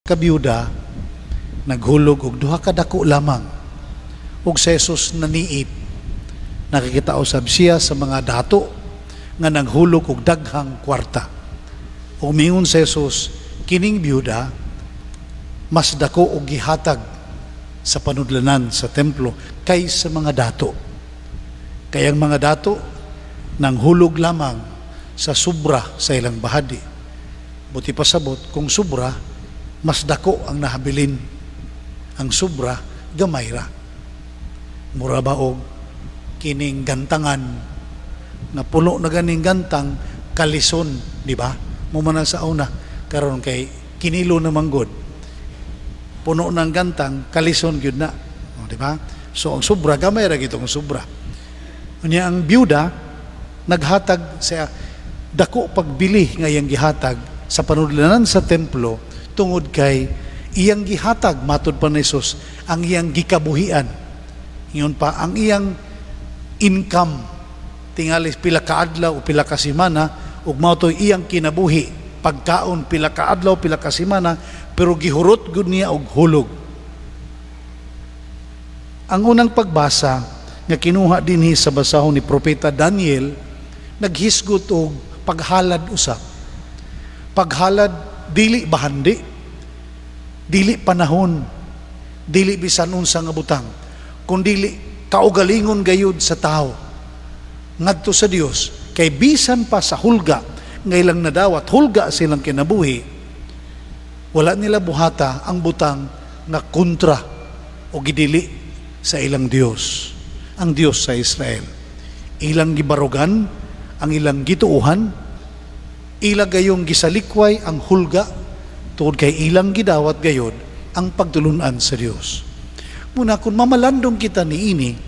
Ka byuda naghulog og duha ka dako lamang. Ug si Jesus naniit. Nakikita usab siya sa mga dato nga naghulog og daghang kwarta. Ug miingon si Jesus, kining byuda mas dako og gihatag sa panudlanan sa templo kaysa mga dato. Kay ang mga dato nanghulog lamang sa sobra sa ilang bahadi. Buot ipasabot, kung sobra, mas dako ang nahabilin. Ang sobra, gamay ra. Mura ba og kining gantangan nga puno na ganing gantang kalison, di ba? Mao man sa una karon kay kinilo na man gud. Puno ng gantang kalison gyud na, o, di ba? So ang sobra, gamay ra gitong sobra. Unya ang byuda naghatag sa dako pagbili nga iyang gihatag sa panudlanan sa templo tungod kay iyang gihatag, matud pa ni Jesus, ang iyang gikabuhian. Ingon pa, ang iyang income tingali pila ka adlaw o pila ka semana, ug mao to'y iyang kinabuhi, pagkaon pila ka adlaw, pila ka semana, pero gihurot gud niya og hulog. Ang unang pagbasa nga kinuha dinhi sa basahon ni Propeta Daniel naghisgot og paghalad usab. Paghalad dili bahandi, dili panahon, dili bisan unsa nga butang, kundili kaugalingon gayud sa tao ngadto sa Dios, kay bisan pa sa hulga nga ilang nadawat, hulga silang kinabuhi, wala nila buhata ang butang nga kontra o gidili sa ilang Dios, ang Dios sa Israel. Ilang gibarugan ang ilang gituohan, ila gayong gisalikway ang hulga tungod kay ilang gidawat gayod ang pagtulunan sa Dios. Muna kung mamalandong kita niini,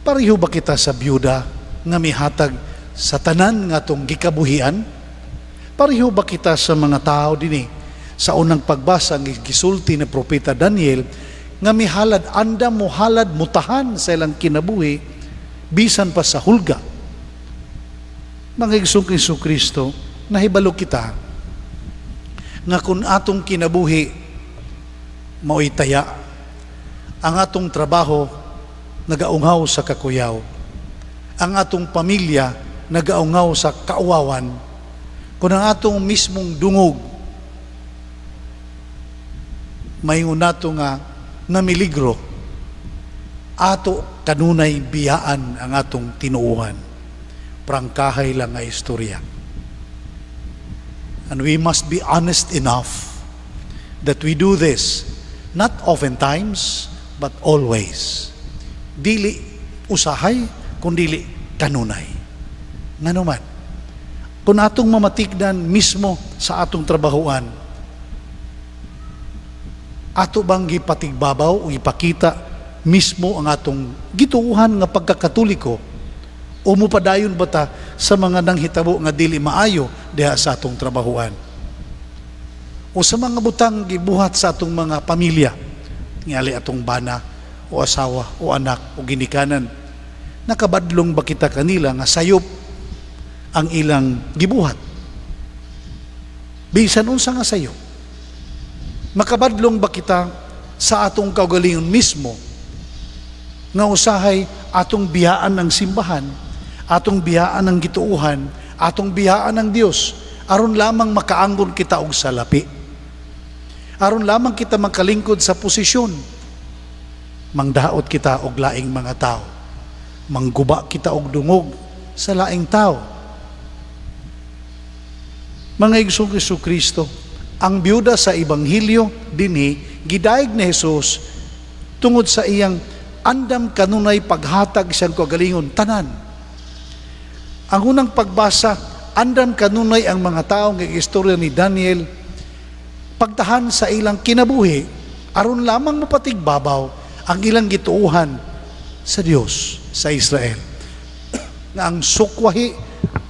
pareho ba kita sa byuda nga mihatag sa tanan nga atong gikabuhian? Pareho ba kita sa mga tao dinhi sa unang pagbasa nga gisulti ni Propeta Daniel nga mihalad, andam mohalad, mutahan sa ilang kinabuhi bisan pa sa hulga? Mga igsoong Hesus Kristo, nahibalo kita nga kung atong kinabuhi mao'y taya, ang atong trabaho nagaunghaw sa kakuyaw, ang atong pamilya nagaunghaw sa kauwawan, kung ang atong mismong dungog maingon nato nga namiligro, ato kanunay biyaan ang atong tinuohan. Prangkahay lang nga istorya. And we must be honest enough that we do this not oftentimes but always. Dili usahay kundili kanunay. Ngano man, kung atong mamatikdan mismo sa atong trabahuan, ato bang gipatigbabaw o ipakita mismo ang atong gituuhan nga pagkakatoliko o mupadayon ba ta sa mga nanghitabo nga dili maayo diha sa atong trabahuan o sa mga butang gibuhat sa atong mga pamilya, ngali atong bana o asawa o anak o ginikanan? Nakabadlong ba kita kanila nga sayop ang ilang gibuhat, bisan unsa nga sayop? Makabadlong ba kita sa atong kaugalingon mismo nga usahay atong biyaan ang simbahan, atong biyaan ang gituuhan, atong biyaan ang Dios aron lamang makaangkon kita og salapi, aron lamang kita makalingkod sa posisyon? Mangdaot kita og laing mga tao, mangguba kita og dungog sa laing tao. Mga igsoong Hesus Kristo, ang byuda sa Ebanghelyo dinhi gidayeg ni Jesus tungod sa iyang andam kanunay paghatag siyang kaugalingon tanan. Ang unang pagbasa, andam kanunay ang mga tao nga istorya ni Daniel pagtahan sa ilang kinabuhi aron lamang mapatigbabaw ang ilang gituohan sa Dios sa Israel. Nga ang sukwahi,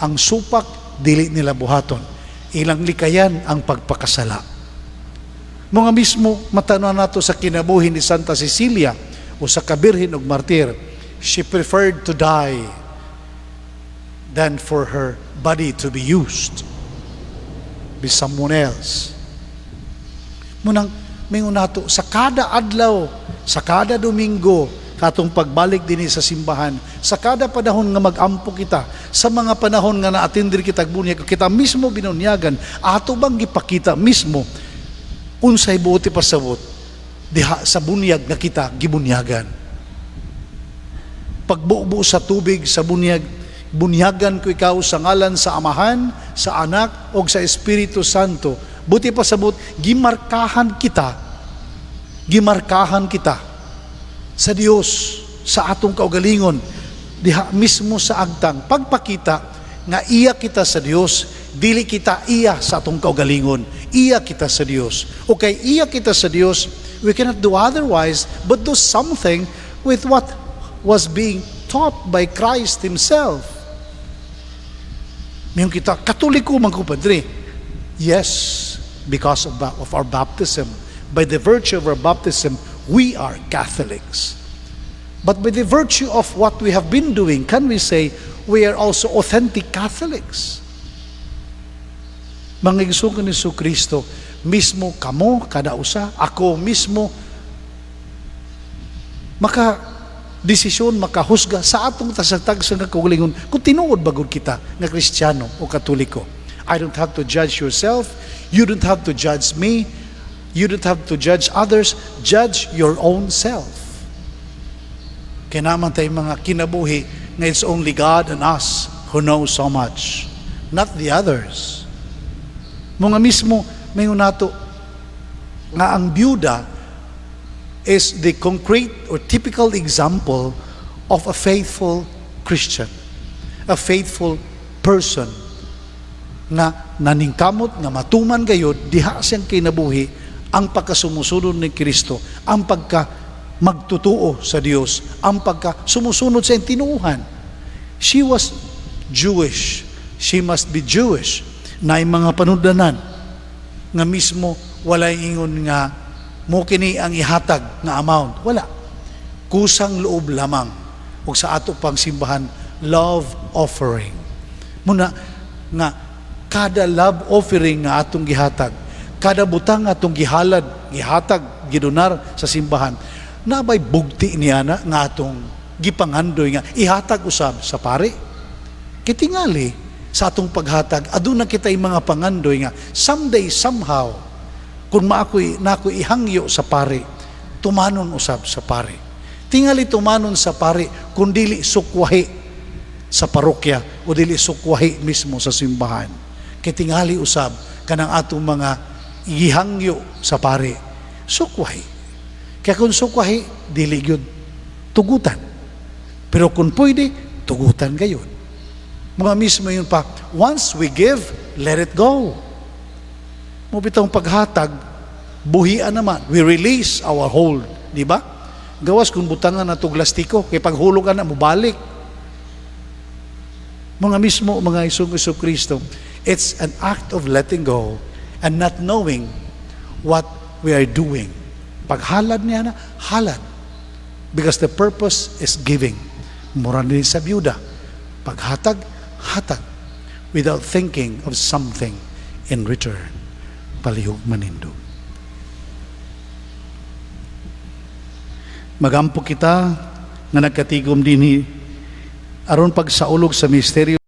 ang supak, dili nila buhaton. Ilang likayan ang pagpakasala. Mga mismo matanaw nato sa kinabuhi ni Santa Cecilia o sa kabirhin og martir, she preferred to die than for her body to be used by someone else. Munang mingon nato sa kada adlaw, sa kada Domingo, katong pagbalik dinhi sa simbahan, sa kada panahon nga mag-ampo kita, sa mga panahon nga naatindir kita bunyag, kita mismo binunyagan, ato bang gipakita mismo unsay buot ipasabot diha sa bunyag nga kita gibunyagan? Pagbubo sa tubig sa bunyag, "Bunyagan ko ikaw sa ngalan sa Amahan, sa Anak, o sa Espiritu Santo." Buot ipasabot, gimarkahan kita, gimarkahan kita sa Dios, sa atong kaugalingon, diha mismo sa agtang, pagpakita nga iya kita sa Dios, dili kita iya sa atong kaugalingon, iya kita sa Dios. O kay iya kita sa Dios, we cannot do otherwise but do something with what was being taught by Christ Himself. Mayon kita, "Katoliko man ko, Padre." Yes, because of our baptism. By the virtue of our baptism, we are Catholics. But by the virtue of what we have been doing, can we say we are also authentic Catholics? Mga igsoon ni Kristo, mismo kamo, kada usa, ako mismo, maka desisyon, makahusga sa atong tasag-tagsa nga kaugalingon kung tinuod ba gud kita nga Kristiyano o Katoliko. I don't have to judge yourself. You don't have to judge me. You don't have to judge others. Judge your own self. Kaya naman tayo mga kinabuhi nga it's only God and us who know so much, not the others. Mga mismo, may nato nga ang byuda is the concrete or typical example of a faithful Christian, a faithful person nga naningkamot nga matuman gayod diha siyang kinabuhi ang pagkasumusunod ni Kristo, ang pagka magtutuo sa Dios, ang pagka sumusunod sa tinuohan. She was Jewish. She must be Jewish. Na mga panudlanan nga mismo walay ingon nga mo kini ang ihatag nga amount. Wala. Kusang loob lamang. Ug sa ato pang simbahan, love offering. Muna nga kada love offering nga atong gihatag, kada butang atong gihalad, gihatag, gidonar sa simbahan, nabay bugti niya na nga atong gipangandoy nga ihatag usab sa pari. Kitingali sa atong paghatag, aduna kitay mga pangandoy nga someday, somehow, kung maakoy nako ihangyo sa pari, tumanon usab sa pari. Tingali tumanon sa pari kung dili sukwahi sa parokya o dili sukwahi mismo sa simbahan. Kay tingali usab kanang atong mga gihangyo sa pari, sukwahi. Kaya kung sukwahi, dili gyud tugutan. Pero kung pwede, tugutan gayon. Mga mismo yun pa, once we give, let it go. Mo bitong paghatag, buhian naman. We release our hold, di ba? Gawas kung butangan na itong lastiko, kay paghulog ka na, mubalik. Mga mismo, mga igsoong Kristo, it's an act of letting go and not knowing what we are doing. Paghalad niya na, halad. Because the purpose is giving. Mura din sa byuda. Paghatag, hatag. Without thinking of something in return. Palihog manindog. Magampo kita nga nagkatigom dinhi aron pagsaulog sa misteryo.